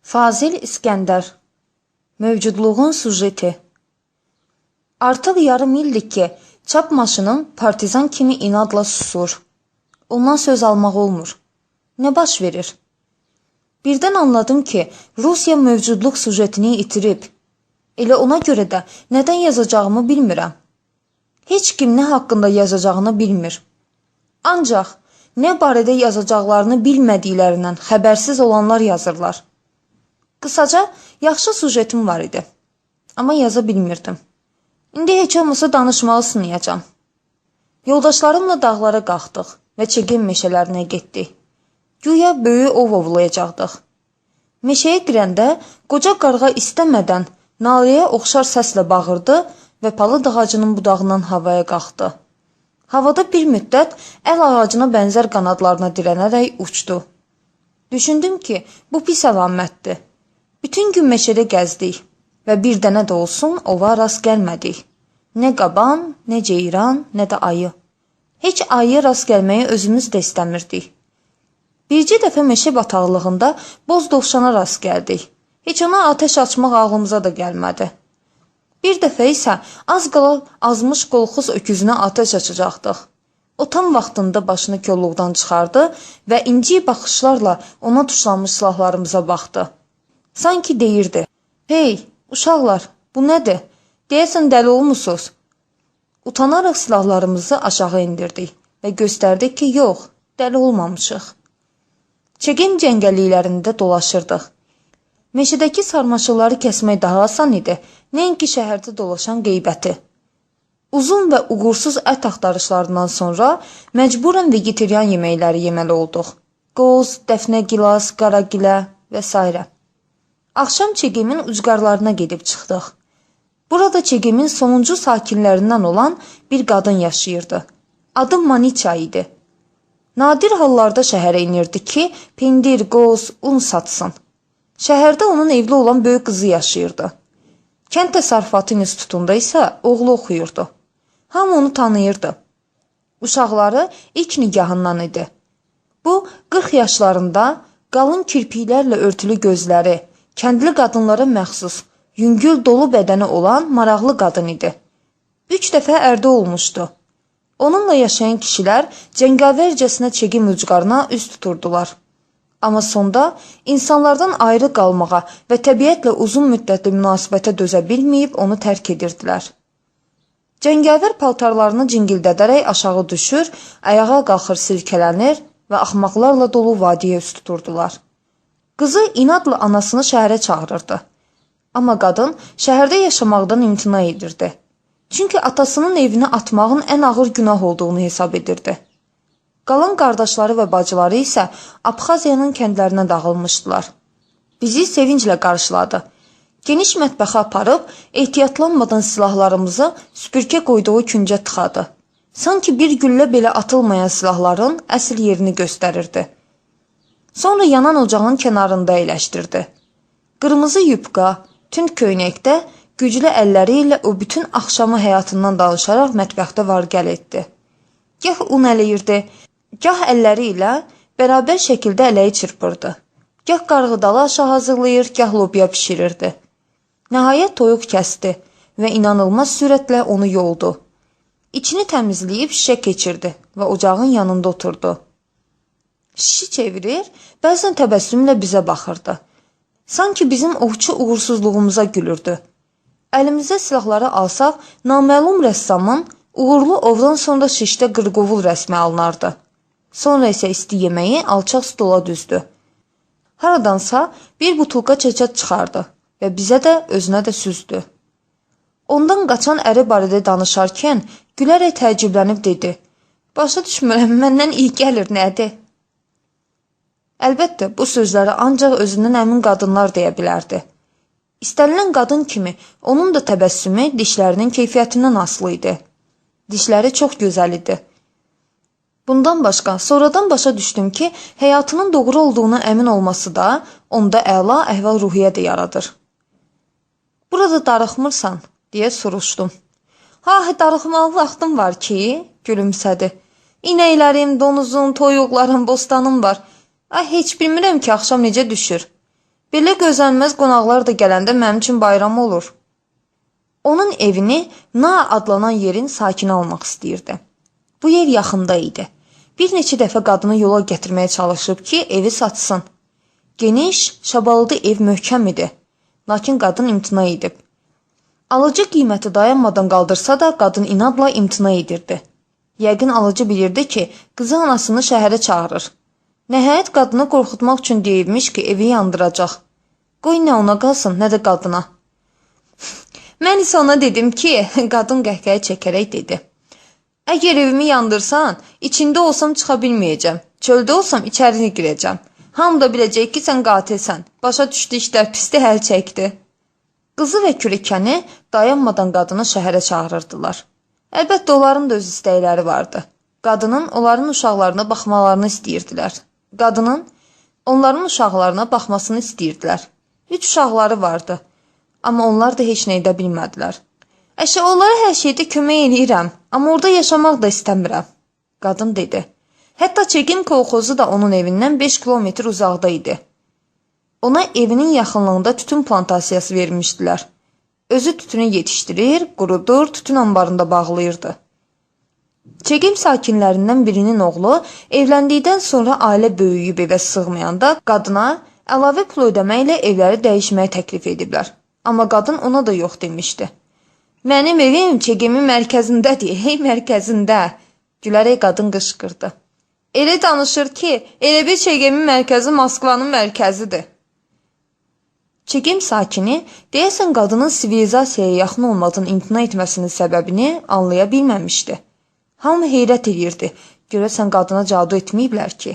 Fazil İskəndər. Mövcudluğun sujeti. Artıq yarım ildir ki, çap maşınım partizan kimi inadla susur. Ondan söz almaq olmur. Nə baş verir? Birdən anladım ki, Rusiya mövcudluq sujetini itirib. Elə ona görə də nədən yazacağımı bilmirəm. Heç kim nə haqqında yazacağını bilmir. Ancaq nə barədə yazacaqlarını bilmədiklərindən xəbərsiz olanlar yazırlar. Qısaca, yaxşı sujetim var idi. Amma yaza bilmirdim. İndi heç olmasa danışmağı sınayacağam. Yoldaşlarımla dağlara qalxdıq və Çegem meşələrinə getdik. Güya böyük ov ovlayacaqdıq. Meşəyə girəndə qoca qarğa istəmədən naləyə oxşar səslə bağırdı və palıd ağacının budağından havaya qalxdı. Havada bir müddət əl ağacına bənzər qanadlarına dirənərək uçdu. Düşündüm ki, bu pis əlamətdir. Bütün gün meşədə gəzdik və bir dənə də olsun ova rast gəlmədik. Nə qaban, nə ceyran, nə də ayı. Heç ayıya rast gəlməyi özümüz də istəmirdik. Bircə dəfə meşə bataqlığında boz dovşana rast gəldik. Heç ona atəş açmaq ağlımıza da gəlmədi. Bir dəfə isə az qala azmış qolxoz öküzünə atəş açacaqdıq. O tam vaxtında başını kolluqdan çıxardı və inci baxışlarla ona tuşlanmış silahlarımıza baxdı. Sanki deyirdi: "Hey, uşaqlar, bu nədir? Deyəsən dəli olmusunuz." Utanaraq silahlarımızı aşağı endirdik və göstərdik ki, yox, dəli olmamışıq. Çegem cəngəlliklərində dolaşırdıq. Meşədəki sarmaşıqları kəsmək daha asan idi, nəinki şəhərdə dolaşan qeybəti. Uzun və uğursuz ət axtarışlarından sonra məcburən vegetarian yeməkləri yeməli olduq. Qoz, dəfnə gilas, qaragilə və s. Axşam Çegemin ucqarlarına gedib çıxdıq. Burada Çegemin sonuncu sakinlərindən olan bir qadın yaşayırdı. Adı Maniça idi. Nadir hallarda şəhərə inirdi ki, pendir, qoz, un satsın. Şəhərdə onun evli olan böyük qızı yaşayırdı. Kənd təsərrüfatı institutunda isə oğlu oxuyurdu. Hamı onu tanıyırdı. Uşaqları ilk nigahından idi. Bu 40 yaşlarında qalın kirpiklərlə örtülü gözləri, kəndli qadınlara məxsus yüngül dolu bədəni olan maraqlı qadın idi. 3 dəfə ərdə olmuşdu. Onunla yaşayan kişilər cəngavərcəsinə Çegem ucqarına üz tuturdular. Amma sonda insanlardan ayrı qalmağa və təbiətlə uzun müddətli münasibətə dözə bilməyib onu tərk edirdilər. Cəngavər paltarlarını cingildədərək aşağı düşür, ayağa qalxır silkələnir və axmaqlarla dolu vadiyə üz tuturdular. Qızı inadla anasını şəhərə çağırırdı. Amma qadın şəhərdə yaşamaqdan imtina edirdi. Çünki atasının evini atmağın ən ağır günah olduğunu hesab edirdi. Qalan qardaşları və bacıları isə Abxaziyanın kəndlərinə dağılmışdılar. Bizi sevinclə qarşıladı. Geniş mətbəxə aparıb ehtiyatlanmadan silahlarımızı süpürgə qoyduğu küncə tıxadı. Sanki bir güllə belə atılmayan silahların əsl yerini göstərirdi. Sonra yanan ocağın kənarında əyləşdirdi. Qırmızı yubka, tünd köynəkdə güclü əlləri ilə o bütün axşamı həyatından danışaraq mətbəxdə var-gəl etdi. Gah un ələyirdi, gah əlləri ilə bərabər şəkildə ələyi çırpırdı. Gah qarğıdalı aşı hazırlayır, gah lobya bişirirdi. Nəhayət toyuq kəsdi və inanılmaz sürətlə onu yoldu. İçini təmizləyib şişə keçirdi və ocağın yanında oturdu. Şişi çevirir, bəzən təbəssümlə bizə baxırdı. Sanki bizim ovçu uğursuzluğumuza gülürdü. Əlimizə silahları alsaq, naməlum rəssamın uğurlu ovdan sonra şişdə qırqovul rəsmi alınardı. Sonra isə isti yeməyi alçaq stola düzdü. Haradansa bir butulka çəçət çıxardı və bizə də özünə də süzdü. Ondan qaçan əri barədə danışarkən gülərək təəccüblənib dedi: "Başa düşmürəm, məndən iyi gəlir nədir?" Əlbəttə, bu sözləri ancaq özündən əmin qadınlar deyə bilərdi. İstənilən qadın kimi onun da təbəssümü dişlərinin keyfiyyətindən asılı idi. Dişləri çox gözəl idi. Bundan başqa, sonradan başa düşdüm ki, həyatının doğru olduğuna əmin olması da onda əla əhval-ruhiyyə də yaradır. "Burada darıxmırsan?" deyə soruşdum. "Ha, darıxmalı vaxtım var ki," gülümsədi. "İnəklərim, donuzum, toyuqlarım, bostanım var. Ay, heç bilmirəm ki, axşam necə düşür. Belə gözlənilməz qonaqlar da gələndə mənim üçün bayram olur. Onun evini Na adlanan yerin sakini almaq istəyirdi. Bu yer yaxında idi. Bir neçə dəfə qadını yola gətirməyə çalışıb ki, evi satsın. Geniş, şabalıdı ev möhkəm idi. Lakin qadın imtina edib. Alıcı qiyməti dayanmadan qaldırsa da qadın inadla imtina edirdi. Yəqin alıcı bilirdi ki, qızı anasını şəhərə çağırır. Nəhayət qadını qorxutmaq üçün deyibmiş ki, evi yandıracaq. Qoy nə ona qalsın, nə də qadına. Mən isə ona dedim ki, qadın qəhqəhə çəkərək dedi. Əgər evimi yandırsan, içində olsam çıxa bilməyəcəm. Çöldə olsam içəri girəcəm. Hamı da biləcək ki, sən qatilsən. Başa düşdü işlər pisdir, əl çəkdi. Qızı və kürəkəni dayanmadan qadını şəhərə çağırırdılar. Əlbəttə onların da öz istəkləri vardı. Qadının onların uşaqlarına baxmalarını istəyirdilər. Qadının onların uşaqlarına baxmasını istəyirdilər. 3 uşaqları vardı. Amma onlar da heç nə edə bilmədilər. Əşi, onlara hər şeydə kömək eləyirəm, amma orada yaşamaq da istəmirəm, qadın dedi. Hətta Çeqim kolxozu da onun evindən 5 kilometr uzaqda idi. Ona evinin yaxınlığında tütün plantasiyası vermişdilər. Özü tütünü yetişdirir, qurudur, tütün anbarında bağlayırdı. Çeqim sakinlərindən birinin oğlu evləndikdən sonra ailə böyüyüb evə sığmayanda qadına əlavə pul ödəməklə evləri dəyişməyi təklif ediblər. Amma qadın ona da yox demişdi. Mənim evim Çeqimin mərkəzindədir, hey mərkəzində, gülərək qadın qışqırdı. Elə danışır ki, elə bir Çeqimin mərkəzi Moskvanın mərkəzidir. Çeqim sakini deyəsən qadının sivilizasiyaya yaxın olmadan imtina etməsinin səbəbini anlaya bilməmişdi. Hamı heyrət eləyirdi. Görəsən qadına cadu etməyiblər ki.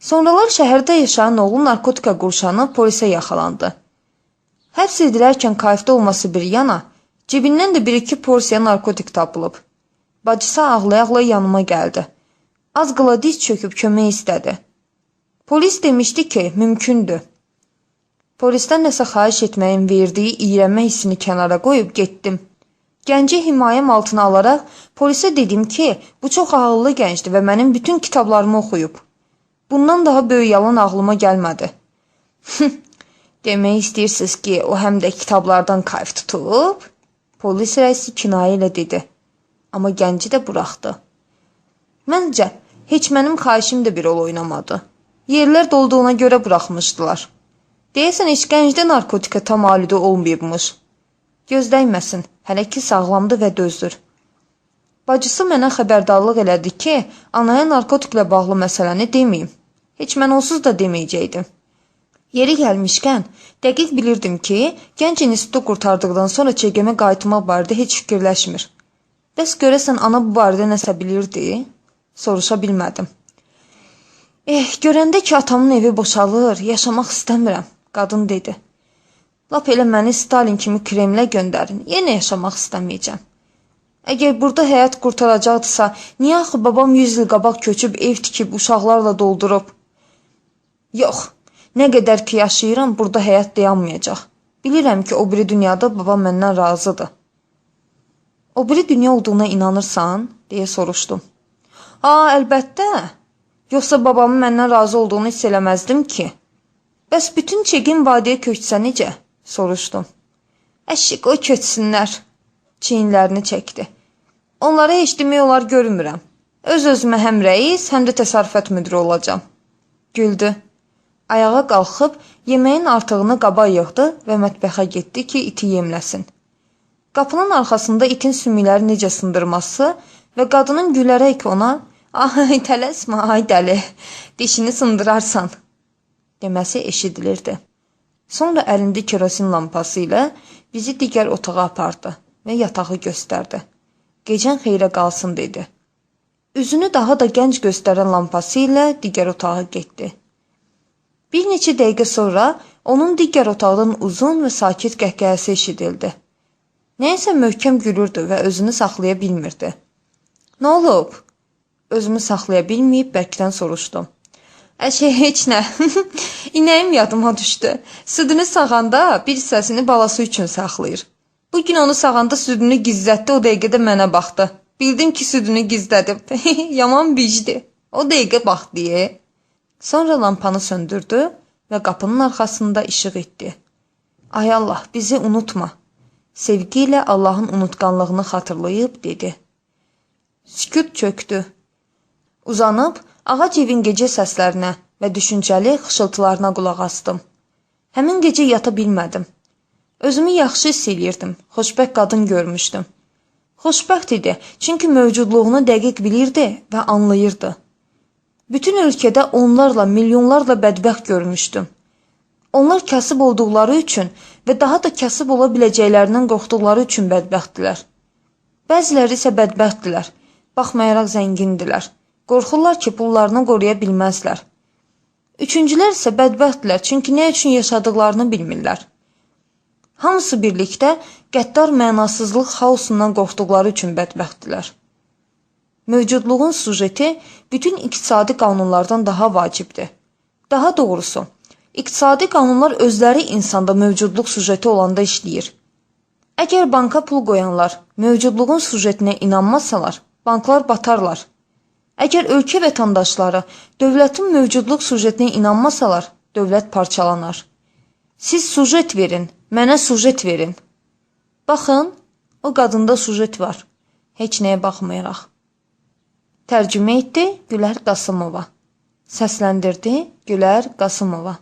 Sonralar şəhərdə yaşayan oğlu narkotika qurşanı polisə yaxalandı. Həbs edilərkən kayfda olması bir yana, cibindən də 1-2 porsiya narkotik tapılıb. Bacısı ağlaya-ağlaya yanıma gəldi. Az qala diz çöküb kömək istədi. Polis demişdi ki, mümkündür. Polisdən nəsə xahiş etməyin verdiyi iyrənmə hissini kənara qoyub getdim. Gənci himayəm altına alaraq polisə dedim ki, bu çox ağıllı gəncdir və mənim bütün kitablarımı oxuyub. Bundan daha böyük yalan ağlıma gəlmədi. Demək istəyirsiniz ki, o həm də kitablardan kayf tutub? Polis rəisi kinayə ilə dedi. Amma gənci də buraxdı. Məncə, heç mənim xahişim də bir rol oynamadı. Yerlər dolduğuna görə buraxmışdılar. Deyəsən, heç gəncdə narkotika tam aludə olmayıbmış. Göz dəyməsin, hələ ki sağlamdır və dözdür. Bacısı mənə xəbərdarlıq elədi ki, anaya narkotiklə bağlı məsələni deməyim. Heç mən onsuz da deməyəcəkdim. Yeri gəlmişkən, dəqiq bilirdim ki, gənc institutu qurtardıqdan sonra Çeqemə qayıtmaq barədə heç fikirləşmir. Bəs görəsən ana bu barədə nəsə bilirdi? Soruşa bilmədim. Görəndə ki, atamın evi boşalır, yaşamaq istəmirəm, qadın dedi. Lap elə məni Stalin kimi Kremlə göndərin, yenə yaşamaq istəməyəcəm. Əgər burada həyat qurtaracaqdısa, niyə axı babam 100 il qabaq köçüb ev tikib uşaqlarla doldurub? Yox, nə qədər ki yaşayıram, burada həyat dayanmayacaq. Bilirəm ki, o biri dünyada babam məndən razıdır. O biri dünya olduğuna inanırsan? Deyə soruşdum. Aa, əlbəttə. Yoxsa babamın məndən razı olduğunu hiss eləməzdim ki. Bəs bütün Çeqin vadiyə köçsə necə? Soruşdum. Əşi, qoy köçsünlər. Çiyinlərini çəkdi. Onlara heç demək olar görmürəm. Öz-özümə həm rəis, həm də təsərrüfat müdiri olacağam. Güldü. Ayağa qalxıb yeməyin artığını qaba yığdı və mətbəxə getdi ki, iti yemləsin. Qapının arxasında itin sümükləri necə sındırması və qadının gülərək ona "Ay, tələsmə, ay dəli, dişini sındırarsan" deməsi eşidilirdi. Sonra əlində kerosin lampası ilə bizi digər otağa apardı və yatağı göstərdi. Gecən xeyrə qalsın dedi. Üzünü daha da gənc göstərən lampası ilə digər otağa getdi. Bir neçə dəqiqə sonra onun digər otaqdan uzun və sakit qəhqəhəsi eşidildi. Nəyəsə möhkəm gülürdü və özünü saxlaya bilmirdi. Nə olub? Özümü saxlaya bilməyib bərkdən soruşdum. Əşi, heç nə. İnəyim yadıma düşdü. Südünü sağanda bir hissəsini balası üçün saxlayır. Bu gün onu sağanda südünü gizlətdi, o dəqiqə də mənə baxdı. Bildim ki, südünü gizlədib. Yaman bicdi. O dəqiqə bax deyə. Sonra lampanı söndürdü və qapının arxasında işıq etdi. Ay Allah, bizi unutma. Sevgi ilə Allahın unutqanlığını xatırlayıb dedi. Sükut çökdü. Uzanıb ağac evin gecə səslərinə və düşüncəli xışıltılarına qulaq asdım. Həmin gecə yata bilmədim. Özümü yaxşı hiss eləyirdim. Xoşbəxt qadın görmüşdüm. Xoşbəxt idi, çünki mövcudluğunu dəqiq bilirdi və anlayırdı. Bütün ölkədə onlarla, milyonlarla bədbəxt görmüşdüm. Onlar kasıb olduqları üçün və daha da kasıb ola biləcəklərindən qorxduqları üçün bədbəxtdilər. Bəziləri isə bədbəxtdilər, baxmayaraq zəngindilər. Qorxurlar ki, pullarını qoruya bilməzlər. Üçüncülər isə bədbəxtdilər, çünki nə üçün yaşadıqlarını bilmirlər. Hamısı birlikdə qəddar mənasızlıq xaosundan qorxduqları üçün bədbəxtdilər. Mövcudluğun sujeti bütün iqtisadi qanunlardan daha vacibdir. Daha doğrusu, iqtisadi qanunlar özləri insanda mövcudluq sujeti olanda işləyir. Əgər banka pul qoyanlar mövcudluğun sujetinə inanmasalar, banklar batarlar. Əgər ölkə vətəndaşları dövlətin mövcudluq sujetinə inanmasalar, dövlət parçalanar. Siz sujet verin, mənə sujet verin. Baxın, o qadında sujet var. Heç nəyə baxmayaraq. Tərcümə etdi Gülər Qasımova. Səsləndirdi Gülər Qasımova.